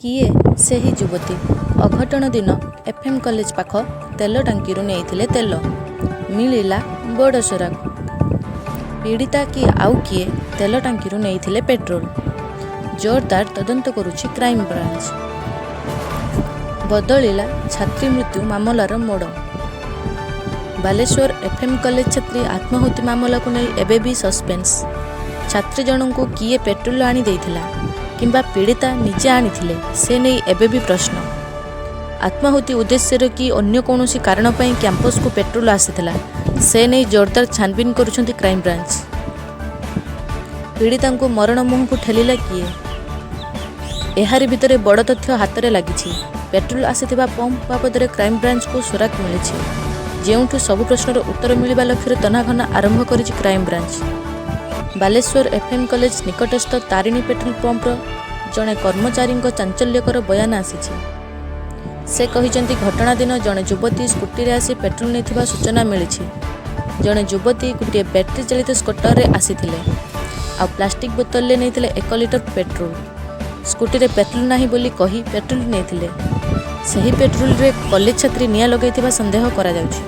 କିଏ ସେହି ଯୁବତୀ? ଅଘଟଣ ଦିନ ଏଫ୍ଏମ୍ କଲେଜ ପାଖ ତେଲ ଟାଙ୍କିରୁ ନେଇଥିଲେ ତେଲ, ମିଳିଲା ବଡ଼ ସୁରାକ। ପୀଡ଼ିତା କି ଆଉ କିଏ ତେଲ ଟାଙ୍କିରୁ ନେଇଥିଲେ ପେଟ୍ରୋଲ? ଜୋରଦାର ତଦନ୍ତ କରୁଛି କ୍ରାଇମବ୍ରାଞ୍ଚ। ବଦଳିଲା ଛାତ୍ରୀ ମୃତ୍ୟୁ ମାମଲାର ମୋଡ଼। ବାଲେଶ୍ୱର ଏଫ୍ଏମ୍ କଲେଜ ଛାତ୍ରୀ ଆତ୍ମାହୁତି ମାମଲାକୁ ନେଇ ଏବେ ବି ସସ୍ପେନ୍ସ। ଛାତ୍ରୀ ଜଣଙ୍କୁ କିଏ ପେଟ୍ରୋଲ ଆଣି ଦେଇଥିଲା କିମ୍ବା ପୀଡ଼ିତା ନିଜେ ଆଣିଥିଲେ, ସେ ନେଇ ଏବେ ବି ପ୍ରଶ୍ନ। ଆତ୍ମାହୁତି ଉଦ୍ଦେଶ୍ୟରେ କି ଅନ୍ୟ କୌଣସି କାରଣ ପାଇଁ କ୍ୟାମ୍ପସକୁ ପେଟ୍ରୋଲ ଆସିଥିଲା, ସେ ନେଇ ଜୋରଦାର ଛାନଭିନ୍ କରୁଛନ୍ତି କ୍ରାଇମବ୍ରାଞ୍ଚ। ପୀଡ଼ିତାଙ୍କୁ ମରଣ ମୁହଁକୁ ଠେଲିଲା କିଏ? ଏହାରି ଭିତରେ ବଡ଼ ତଥ୍ୟ ହାତରେ ଲାଗିଛି। ପେଟ୍ରୋଲ ଆସିଥିବା ପମ୍ପ ବାବଦରେ କ୍ରାଇମବ୍ରାଞ୍ଚକୁ ସୁରାକ ମିଳିଛି। ଯେଉଁଠୁ ସବୁ ପ୍ରଶ୍ନର ଉତ୍ତର ମିଳିବା ଲକ୍ଷ୍ୟରେ ତନାଘନା ଆରମ୍ଭ କରିଛି କ୍ରାଇମବ୍ରାଞ୍ଚ। ବାଲେଶ୍ୱର ଏଫ୍ଏମ୍ କଲେଜ ନିକଟସ୍ଥ ତାରିଣୀ ପେଟ୍ରୋଲ ପମ୍ପର ଜଣେ କର୍ମଚାରୀଙ୍କ ଚାଞ୍ଚଲ୍ୟକର ବୟାନ ଆସିଛି। ସେ କହିଛନ୍ତି, ଘଟଣା ଦିନ ଜଣେ ଯୁବତୀ ସ୍କୁଟିରେ ଆସି ପେଟ୍ରୋଲ ନେଇଥିବା ସୂଚନା ମିଳିଛି। ଜଣେ ଯୁବତୀ ଗୋଟିଏ ବ୍ୟାଟେରୀ ଚାଳିତ ସ୍କୁଟରରେ ଆସିଥିଲେ। ଆଉ ପ୍ଲାଷ୍ଟିକ୍ ବୋତଲରେ ନେଇଥିଲେ 1 ଲିଟର ପେଟ୍ରୋଲ। ସ୍କୁଟିରେ ପେଟ୍ରୋଲ ନାହିଁ ବୋଲି କହି ପେଟ୍ରୋଲ ନେଇଥିଲେ। ସେହି ପେଟ୍ରୋଲରେ କଲେଜ ଛାତ୍ରୀ ନିଆଁ ଲଗାଇଥିବା ସନ୍ଦେହ କରାଯାଉଛି।